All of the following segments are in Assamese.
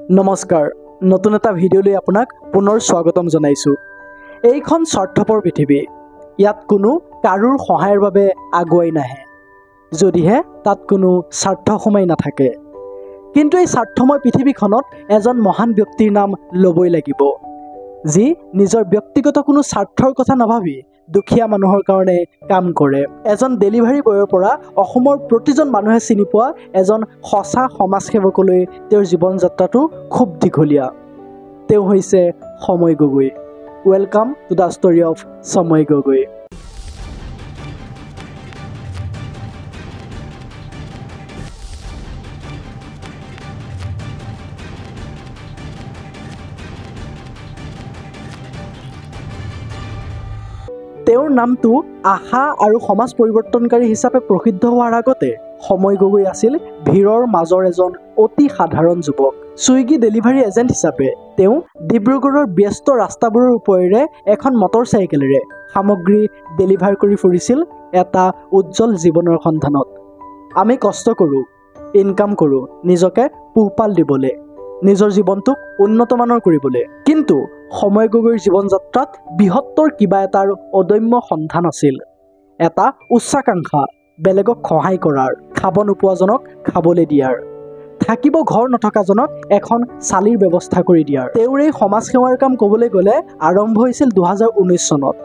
নমস্কাৰ, নতুন এটা ভিডিঅ'লৈ আপোনাক পুনৰ স্বাগতম জনাইছোঁ। এইখন স্বাৰ্থপৰ পৃথিৱী, ইয়াত কোনো কাৰোৰ সহায়ৰ বাবে আগুৱাই নাহে যদিহে তাত কোনো স্বাৰ্থ সোমাই নাথাকে। কিন্তু এই স্বাৰ্থময় পৃথিৱীখনত এজন মহান ব্যক্তিৰ নাম ল'বই লাগিব, যি নিজৰ ব্যক্তিগত কোনো স্বাৰ্থৰ কথা নাভাবি দুখীয়া মানুহৰ কাৰণে কাম কৰে। এজন ডেলিভাৰী বয়ৰ পৰা অসমৰ প্ৰতিজন মানুহে চিনি পোৱা এজন সঁচা সমাজসেৱকলৈ তেওঁৰ জীৱন যাত্ৰাটো খুব দীঘলীয়া। তেওঁ হৈছে Samay Gogoi. Welcome to the story of Samay Gogoi. তেওঁৰ নামটো আশা আৰু সমাজ পৰিৱৰ্তনকাৰী হিচাপে প্ৰসিদ্ধ হোৱাৰ আগতে সময় গগৈ আছিল ভিৰৰ মাজৰ এজন অতি সাধাৰণ যুৱক। ছুইগি ডেলিভাৰী এজেণ্ট হিচাপে তেওঁ ডিব্ৰুগড়ৰ ব্যস্ত ৰাস্তাবোৰৰ ওপৰেৰে এখন মটৰ চাইকেলেৰে সামগ্ৰী ডেলিভাৰ কৰি ফুৰিছিল এটা উজ্জ্বল জীৱনৰ সন্ধানত। আমি কষ্ট কৰোঁ, ইনকাম কৰোঁ নিজকে পোহপাল দিবলৈ, নিজৰ জীৱনটোক উন্নতমানৰ কৰিবলৈ। কিন্তু সময় গগৈৰ জীৱন যাত্ৰাত বৃহত্তৰ কিবা এটাৰ অদম্য সন্ধান আছিল, এটা উচ্চাকাংক্ষা, বেলেগক সহায় কৰাৰ, খাব নোপোৱাজনক খাবলৈ দিয়াৰ, থাকিব ঘৰ নথকাজনক এখন চালিৰ ব্যৱস্থা কৰি দিয়াৰ। তেওঁৰ এই সমাজসেৱাৰ কাম ক'বলৈ গ'লে আৰম্ভ হৈছিল 2019 চনত,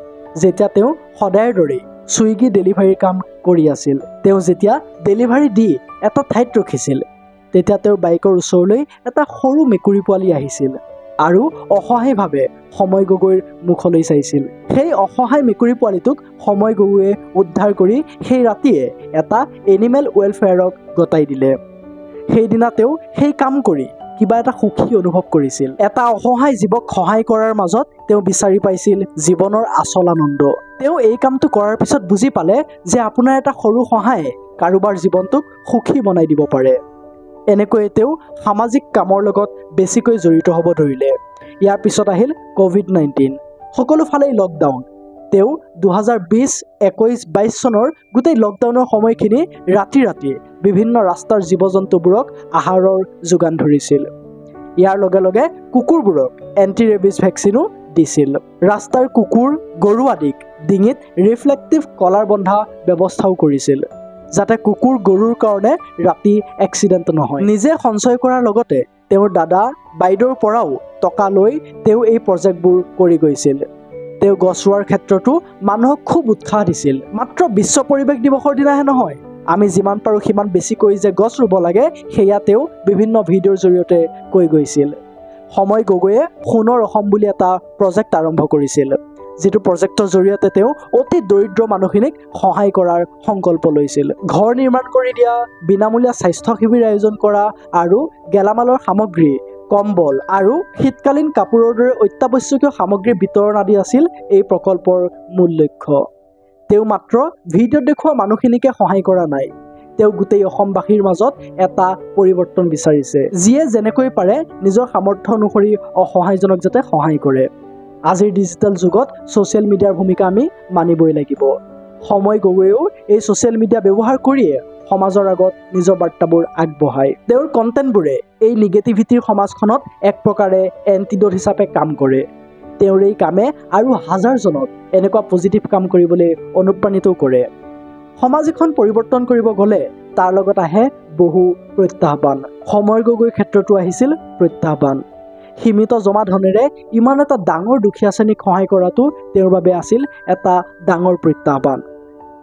যেতিয়া তেওঁ সদায়ৰ দৰেই ছুইগি ডেলিভাৰীৰ কাম কৰি আছিল। তেওঁ যেতিয়া ডেলিভাৰী দি এটা ঠাইত ৰখিছিল, তেতিয়া তেওঁৰ বাইকৰ ওচৰলৈ এটা সৰু মেকুৰী পোৱালি আহিছিল আৰু অসহায়ভাৱে সময় গগৈৰ মুখলৈ চাইছিল। সেই অসহায় মেকুৰী পোৱালিটোক সময় গগৈয়ে উদ্ধাৰ কৰি সেই ৰাতিয়ে এটা এনিমেল ৱেলফেয়াৰক গতাই দিলে। সেইদিনা তেওঁ সেই কাম কৰি কিবা এটা সুখী অনুভৱ কৰিছিল। এটা অসহায় জীৱক সহায় কৰাৰ মাজত তেওঁ বিচাৰি পাইছিল জীৱনৰ আচল আনন্দ। তেওঁ এই কামটো কৰাৰ পিছত বুজি পালে যে আপোনাৰ এটা সৰু সহায়ে কাৰোবাৰ জীৱনটোক সুখী বনাই দিব পাৰে। এনেকৈয়ে তেওঁ সামাজিক কামৰ লগত বেছিকৈ জড়িত হ'ব ধৰিলে। ইয়াৰ পিছত আহিল COVID-19, সকলো ফালেই লকডাউন। তেওঁ 2020, 21, 22 চনৰ গোটেই লকডাউনৰ সময়খিনি ৰাতি ৰাতি বিভিন্ন ৰাস্তাৰ জীৱ জন্তুবোৰক আহাৰৰ যোগান ধৰিছিল। ইয়াৰ লগে লগে কুকুৰবোৰক এণ্টি ৰেবিজ ভেকচিনো দিছিল। ৰাস্তাৰ কুকুৰ, গৰু আদিক ডিঙিত ৰিফ্লেক্টিভ কলাৰ বন্ধা ব্যৱস্থাও কৰিছিল, যাতে কুকুৰ গৰুৰ কাৰণে ৰাতি এক্সিডেণ্ট নহয়। নিজে সঞ্চয় কৰাৰ লগতে তেওঁৰ দাদা বাইদেউৰ পৰাও টকা লৈ তেওঁ এই প্ৰজেক্টবোৰ কৰি গৈছিল। তেওঁ গছ ৰোৱাৰ ক্ষেত্ৰতো মানুহক খুব উৎসাহ দিছিল। মাত্ৰ বিশ্ব পৰিৱেশ দিৱসৰ দিনাহে নহয়, আমি যিমান পাৰোঁ সিমান বেছিকৈ যে গছ ৰুব লাগে সেয়া তেওঁ বিভিন্ন ভিডিঅ'ৰ জৰিয়তে কৈ গৈছিল। সময় গগৈয়ে সোণৰ অসম বুলি এটা প্ৰজেক্ট আৰম্ভ কৰিছিল, যিটো প্ৰজেক্টৰ জৰিয়তে তেওঁ অতি দৰিদ্ৰ মানুহখিনিক সহায় কৰাৰ সংকল্প লৈছিল। ঘৰ নিৰ্মাণ কৰি দিয়া, বিনামূলীয়া স্বাস্থ্য শিবিৰ আয়োজন কৰা আৰু গেলামালৰ সামগ্ৰী, কম্বল আৰু শীতকালীন কাপোৰৰ দৰে অত্যাৱশ্যকীয় সামগ্ৰী বিতৰণ আদি আছিল এই প্ৰকল্পৰ মূল লক্ষ্য। তেওঁ মাত্ৰ ভিডিঅ'ত দেখুওৱা মানুহখিনিকে সহায় কৰা নাই, তেওঁ গোটেই অসমবাসীৰ মাজত এটা পৰিৱৰ্তন বিচাৰিছে, যিয়ে যেনেকৈ পাৰে নিজৰ সামৰ্থ্য অনুসৰি অসহায়জনক যাতে সহায় কৰে। আজিৰ ডিজিটেল যুগত ছ'চিয়েল মিডিয়াৰ ভূমিকা আমি মানিবই লাগিব। সময় গগৈয়েও এই ছ'চিয়েল মিডিয়া ব্যৱহাৰ কৰিয়ে সমাজৰ আগত নিজৰ বাৰ্তাবোৰ আগবঢ়ায়। তেওঁৰ কণ্টেণ্টবোৰে এই নিগেটিভিটিৰ সমাজখনত এক প্ৰকাৰে এণ্টিডট হিচাপে কাম কৰে। তেওঁৰ এই কামে আৰু হাজাৰজনক এনেকুৱা পজিটিভ কাম কৰিবলৈ অনুপ্ৰাণিতও কৰে। সমাজ এখন পৰিৱৰ্তন কৰিব গ'লে তাৰ লগত আহে বহু প্ৰত্যাহ্বান। সময় গগৈৰ ক্ষেত্ৰতো আহিছিল প্ৰত্যাহ্বান। সীমিত জমা ধনেৰে ইমান এটা ডাঙৰ দুখীয়া শ্ৰেণীক সহায় কৰাটো তেওঁৰ বাবে আছিল এটা ডাঙৰ প্ৰত্যাহ্বান।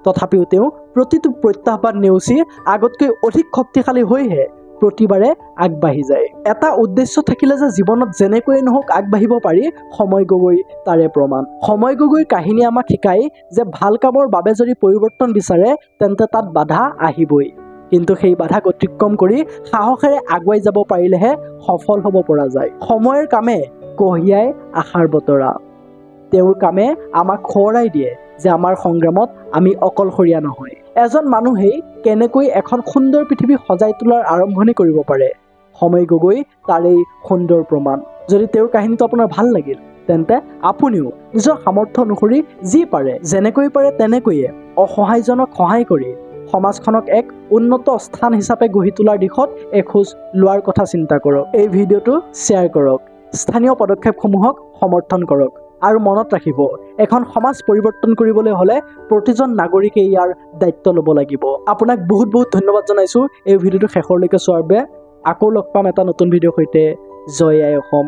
তথাপিও তেওঁ প্ৰতিটো প্ৰত্যাহ্বান নেওচি আগতকৈ অধিক শক্তিশালী হৈহে প্ৰতিবাৰে আগবাঢ়ি যায়। এটা উদ্দেশ্য থাকিলে যে জীৱনত যেনেকৈয়ে নহওক আগবাঢ়িব পাৰি, সময় গগৈ তাৰে প্ৰমাণ। সময় গগৈৰ কাহিনীয়ে আমাক শিকায় যে ভাল কামৰ বাবে যদি পৰিৱৰ্তন বিচাৰে তেন্তে তাত বাধা আহিবই, কিন্তু সেই বাধাক অতিক্ৰম কৰি সাহসেৰে আগুৱাই যাব পাৰিলেহে সফল হ'ব পৰা যায়। সময়ৰ কামে কঢ়িয়াই আশাৰ বতৰা। তেওঁৰ কামে আমাক সোঁৱৰাই দিয়ে যে আমাৰ সংগ্ৰামত আমি অকলশৰীয়া নহয়। এজন মানুহেই কেনেকৈ এখন সুন্দৰ পৃথিৱী সজাই তোলাৰ আৰম্ভণি কৰিব পাৰে, সময় গগৈ তাৰেই সুন্দৰ প্ৰমাণ। যদি তেওঁৰ কাহিনীটো আপোনাৰ ভাল লাগিল তেন্তে আপুনিও নিজৰ সামৰ্থ্য অনুসৰি যি পাৰে, যেনেকৈ পাৰে তেনেকৈয়ে অসহায়জনক সহায় কৰি সমাজখনক এক উন্নত স্থান হিচাপে গঢ়ি তোলাৰ দিশত এখোজ লোৱাৰ কথা চিন্তা কৰক। এই ভিডিঅ'টো শ্বেয়াৰ কৰক, স্থানীয় পদক্ষেপসমূহক সমৰ্থন কৰক আৰু মনত ৰাখিব, এখন সমাজ পৰিৱৰ্তন কৰিবলৈ হ'লে প্ৰতিজন নাগৰিকে ইয়াৰ দায়িত্ব ল'ব লাগিব। আপোনাক বহুত বহুত ধন্যবাদ জনাইছোঁ এই ভিডিঅ'টো শেষৰলৈকে চোৱাৰ বাবে। আকৌ লগ পাম এটা নতুন ভিডিঅ'ৰ সৈতে। জয় আই অসম।